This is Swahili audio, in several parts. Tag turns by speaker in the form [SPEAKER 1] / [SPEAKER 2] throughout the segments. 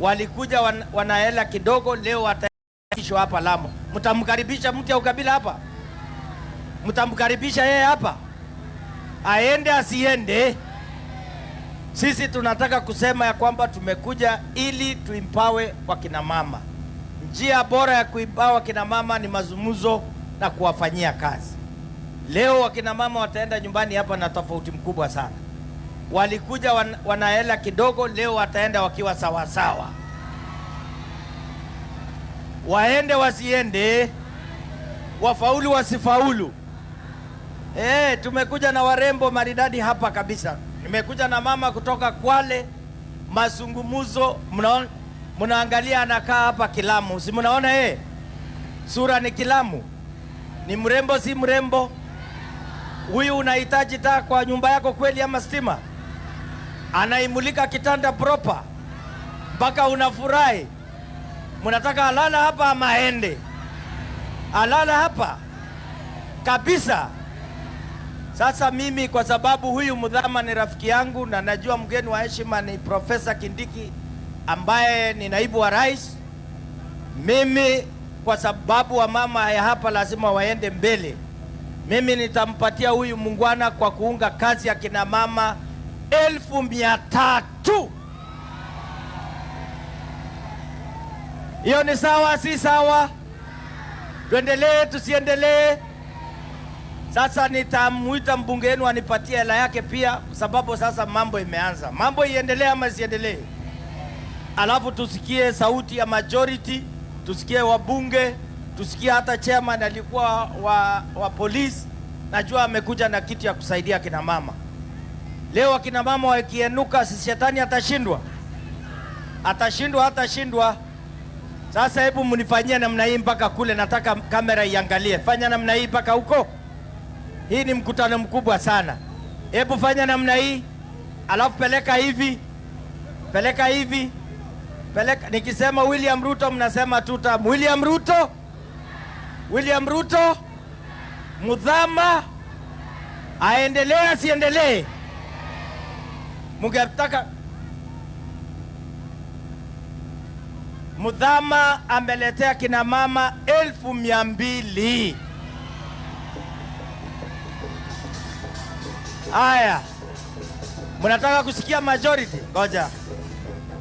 [SPEAKER 1] Walikuja wanahela kidogo, leo wataishwa hapa Lamu. Mtamkaribisha mtu ya ukabila hapa? Mtamkaribisha yeye hapa? Aende asiende? Sisi tunataka kusema ya kwamba tumekuja ili tuimpawe wakina mama. Njia bora ya kuimpawa wakina mama ni mazungumzo na kuwafanyia kazi. Leo wakina mama wataenda nyumbani hapa na tofauti mkubwa sana. Walikuja wanahela kidogo, leo wataenda wakiwa sawasawa. Waende wasiende, wafaulu wasifaulu. Tumekuja na warembo maridadi hapa kabisa. Nimekuja na mama kutoka Kwale, mazungumzo, mnaangalia anakaa hapa Kilamu. Si mnaona yeye? Sura ni Kilamu. Ni mrembo si mrembo? Huyu unahitaji taa kwa nyumba yako kweli ama stima? Anaimulika kitanda proper mpaka unafurahi. Mnataka alala hapa ama aende? Alala hapa kabisa. Sasa mimi kwa sababu huyu Muthama ni rafiki yangu na najua mgeni wa heshima ni Profesa Kindiki ambaye ni naibu wa rais, mimi kwa sababu wa mama ya hapa lazima waende mbele, mimi nitampatia huyu mungwana kwa kuunga kazi ya kina mama 300,000. Hiyo ni sawa si sawa? Tuendelee tusiendelee? Sasa nitamuita mbunge wenu anipatie hela yake pia, kwa sababu sasa mambo imeanza. Mambo iendelee ama isiendelee? Alafu tusikie sauti ya majority, tusikie wabunge, tusikie hata chairman alikuwa wa polisi. Najua amekuja na kitu ya kusaidia kina mama. Leo akina mama wakienuka, si shetani atashindwa? Atashindwa, atashindwa. Sasa hebu mnifanyie namna hii mpaka kule, nataka kamera iangalie. Fanya namna hii mpaka huko. Hii ni mkutano mkubwa sana. Hebu fanya namna hii, alafu peleka hivi, peleka hivi, peleka. Nikisema William Ruto mnasema tuta. William Ruto, William Ruto, Muthama aendelee asiendelee? Mungetaka Muthama ameletea kina mama 200,000. Haya, mnataka kusikia majority? Ngoja,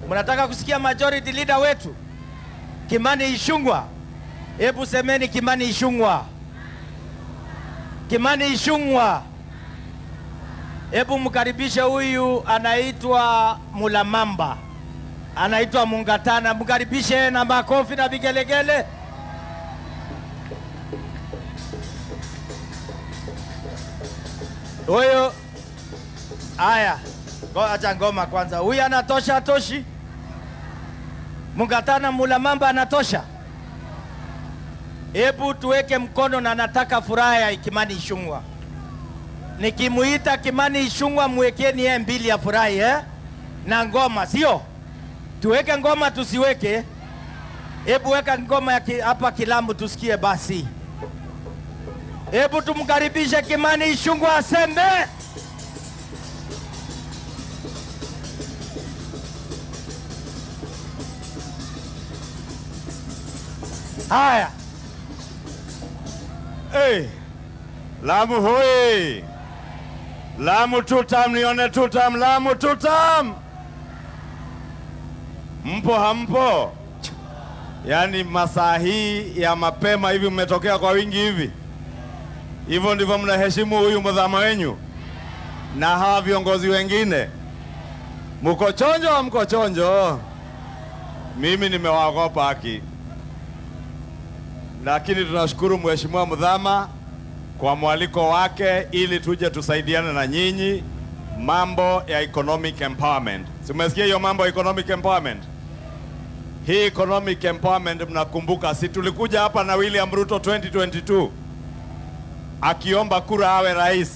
[SPEAKER 1] mnataka kusikia majority leader wetu Kimani Ichung'wah? Hebu semeni Kimani Ichung'wah. Kimani Ichung'wah. Hebu mkaribishe huyu anaitwa Mulamamba, anaitwa Mungatana, mkaribishe na makofi na vigelegele. Huyu, haya, acha ngoma kwanza. Huyu anatosha, atoshi? Mungatana Mulamamba anatosha? Hebu tuweke mkono, na nataka furaha ya Kimani Ichung'wah. Nikimuita Kimani Ichung'wah mwekeni yeye mbili ya furahi, Na ngoma, sio? Tuweke ngoma tusiweke? Hebu weka ngoma ya hapa Kilamu tusikie basi. Hebu tumkaribishe Kimani Ichung'wah asembe. Haya.
[SPEAKER 2] Hey, Lamu hoi. Lamu tutam, nione tutam, Lamu tutam. Mpo hampo? Yaani masaa hii ya mapema hivi mmetokea kwa wingi hivi. Hivyo ndivyo mnaheshimu huyu Muthama wenyu na hawa viongozi wengine. Mko chonjo, hamko chonjo? Mimi nimewaogopa haki. Lakini tunashukuru Mheshimiwa Muthama kwa mwaliko wake ili tuje tusaidiane na nyinyi mambo ya economic empowerment. Si umesikia hiyo mambo ya economic empowerment? Hii economic empowerment mnakumbuka, si tulikuja hapa na William Ruto 2022 akiomba kura awe rais,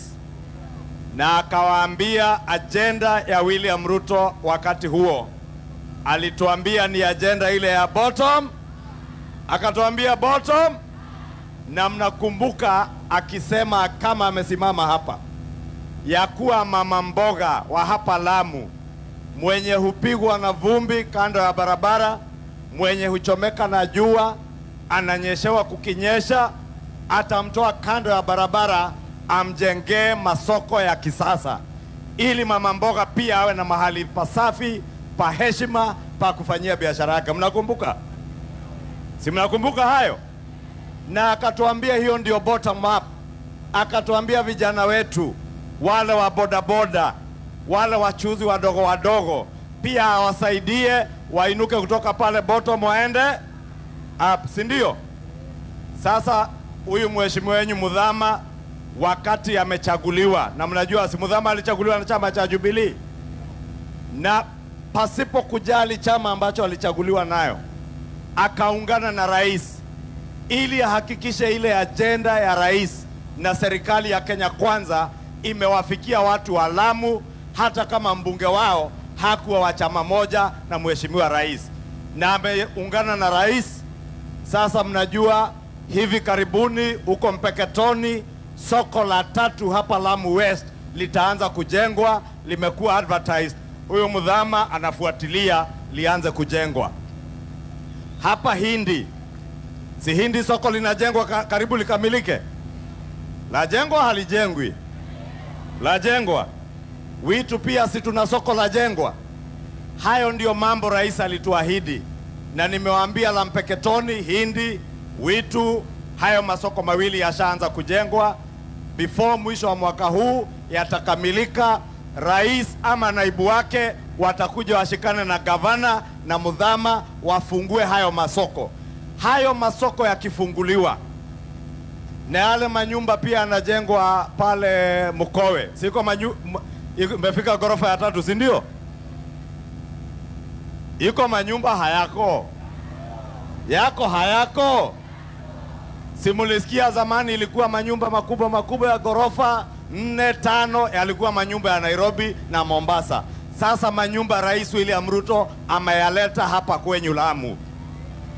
[SPEAKER 2] na akawaambia agenda ya William Ruto wakati huo, alituambia ni agenda ile ya bottom, akatuambia bottom, na mnakumbuka akisema kama amesimama hapa ya kuwa mama mboga wa hapa Lamu mwenye hupigwa na vumbi kando ya barabara, mwenye huchomeka na jua, ananyeshewa kukinyesha, atamtoa kando ya barabara amjengee masoko ya kisasa, ili mama mboga pia awe na mahali pasafi pa heshima pa kufanyia biashara yake. Mnakumbuka? Si mnakumbuka hayo? Na akatuambia hiyo ndio bottom up. Akatuambia vijana wetu wale wa bodaboda, wale wachuuzi wadogo wadogo, pia awasaidie wainuke kutoka pale bottom waende up, si ndio? Sasa huyu mheshimiwa wenyu Muthama wakati amechaguliwa, na mnajua si Muthama alichaguliwa na chama cha Jubilee, na pasipo kujali chama ambacho alichaguliwa nayo, akaungana na rais ili ahakikishe ile ajenda ya rais na serikali ya Kenya Kwanza imewafikia watu wa Lamu, hata kama mbunge wao hakuwa wa chama moja na mheshimiwa rais, na ameungana na rais. Sasa mnajua hivi karibuni huko Mpeketoni soko la tatu hapa Lamu West litaanza kujengwa, limekuwa advertised. Huyu Muthama anafuatilia lianze kujengwa. Hapa Hindi, si Hindi soko linajengwa karibu likamilike? Lajengwa halijengwi? Lajengwa. Witu pia si tuna soko lajengwa? Hayo ndiyo mambo rais alituahidi, na nimewaambia la Mpeketoni, Hindi, Witu, hayo masoko mawili yashaanza kujengwa. Before mwisho wa mwaka huu yatakamilika. Rais ama naibu wake watakuja washikane na gavana na Muthama wafungue hayo masoko. Hayo masoko yakifunguliwa, na yale manyumba pia yanajengwa pale Mkowe, siko imefika ghorofa ya tatu, si ndio? Iko manyumba hayako yako hayako. Simulisikia zamani ilikuwa manyumba makubwa makubwa ya ghorofa 4 5, yalikuwa manyumba ya Nairobi na Mombasa. Sasa manyumba Rais William Ruto ameyaleta hapa kwenyu Lamu.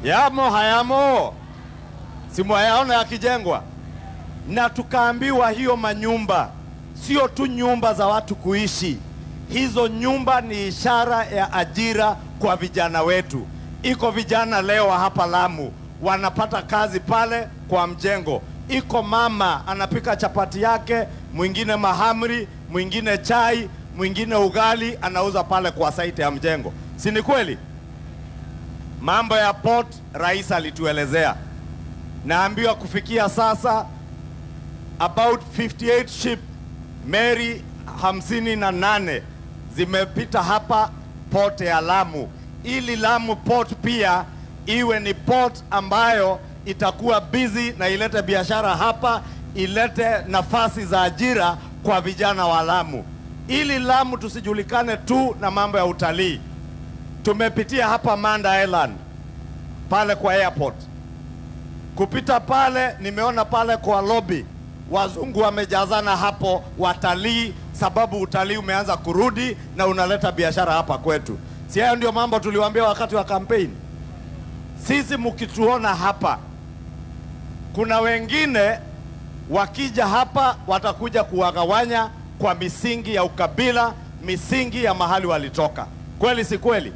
[SPEAKER 2] Yamo hayamo? Simuyaona yakijengwa? Na tukaambiwa hiyo manyumba sio tu nyumba za watu kuishi, hizo nyumba ni ishara ya ajira kwa vijana wetu. Iko vijana leo hapa Lamu wanapata kazi pale kwa mjengo. Iko mama anapika chapati yake, mwingine mahamri, mwingine chai, mwingine ugali, anauza pale kwa site ya mjengo. Si ni kweli? Mambo ya port rais alituelezea. Naambiwa kufikia sasa about 58 ship, meli 58 zimepita hapa port ya Lamu, ili Lamu port pia iwe ni port ambayo itakuwa busy na ilete biashara hapa, ilete nafasi za ajira kwa vijana wa Lamu, ili Lamu tusijulikane tu na mambo ya utalii. Tumepitia hapa Manda Island pale kwa airport, kupita pale nimeona pale kwa lobby wazungu wamejazana hapo, watalii, sababu utalii umeanza kurudi na unaleta biashara hapa kwetu. Si hayo ndio mambo tuliwaambia wakati wa kampeni? Sisi mkituona hapa, kuna wengine wakija hapa watakuja kuwagawanya kwa misingi ya ukabila, misingi ya mahali walitoka. Kweli si kweli?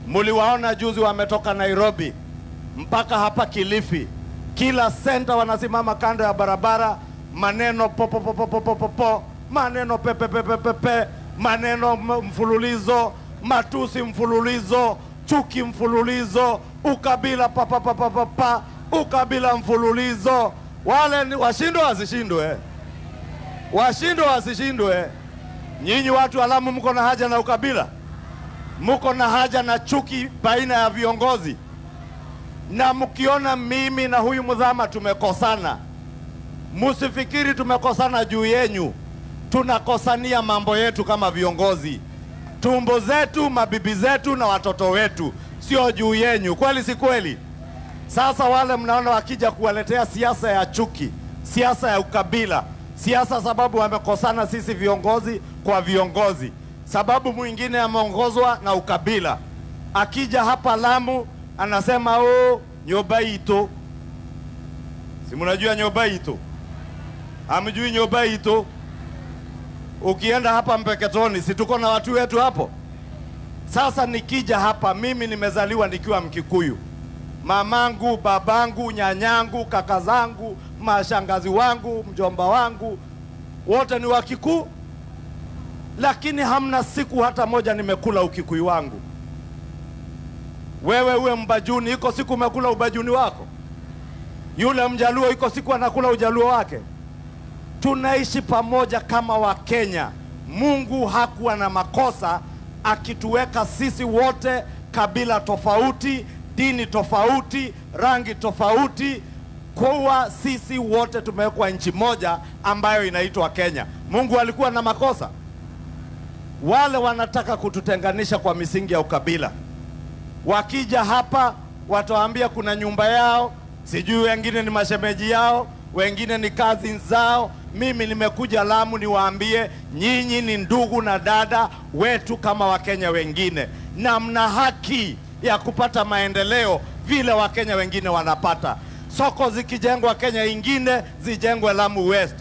[SPEAKER 2] Muliwaona juzi wametoka Nairobi mpaka hapa Kilifi, kila senta wanasimama kando ya barabara, maneno po po po po po po po po, maneno pepe pepe pepe, maneno mfululizo, matusi mfululizo, chuki mfululizo, ukabila pa pa pa pa pa pa, ukabila mfululizo. Wale ni washindwe wasishindwe, washindwe wasishindwe. Nyinyi watu wa Lamu mko na haja na ukabila? Mko na haja na chuki baina ya viongozi? Na mkiona mimi na huyu Muthama tumekosana, musifikiri tumekosana juu yenyu. Tunakosania mambo yetu kama viongozi, tumbo zetu, mabibi zetu na watoto wetu, sio juu yenyu. Kweli si kweli? Sasa wale mnaona wakija kuwaletea siasa ya chuki, siasa ya ukabila, siasa sababu wamekosana sisi viongozi kwa viongozi, sababu mwingine ameongozwa na ukabila. Akija hapa Lamu anasema oh, nyumba itu. Si mnajua nyumba itu? Hamjui nyumba itu? Ukienda hapa Mpeketoni, si tuko na watu wetu hapo? Sasa nikija hapa, mimi nimezaliwa nikiwa Mkikuyu. Mamangu, babangu, nyanyangu, kaka zangu, mashangazi wangu, mjomba wangu wote ni Wakikuyu, lakini hamna siku hata moja nimekula Ukikuyu wangu. Wewe uwe Mbajuni, iko siku umekula ubajuni wako? Yule Mjaluo iko siku anakula ujaluo wake? Tunaishi pamoja kama Wakenya. Mungu hakuwa na makosa akituweka sisi wote kabila tofauti, dini tofauti, rangi tofauti, kuwa sisi wote tumewekwa nchi moja ambayo inaitwa Kenya. Mungu alikuwa na makosa? Wale wanataka kututenganisha kwa misingi ya ukabila, wakija hapa watawaambia kuna nyumba yao, sijui wengine ni mashemeji yao, wengine ni cousins zao. Mimi nimekuja Lamu niwaambie nyinyi ni ndugu na dada wetu kama Wakenya wengine, na mna haki ya kupata maendeleo vile Wakenya wengine wanapata. Soko zikijengwa Kenya ingine zijengwe Lamu West.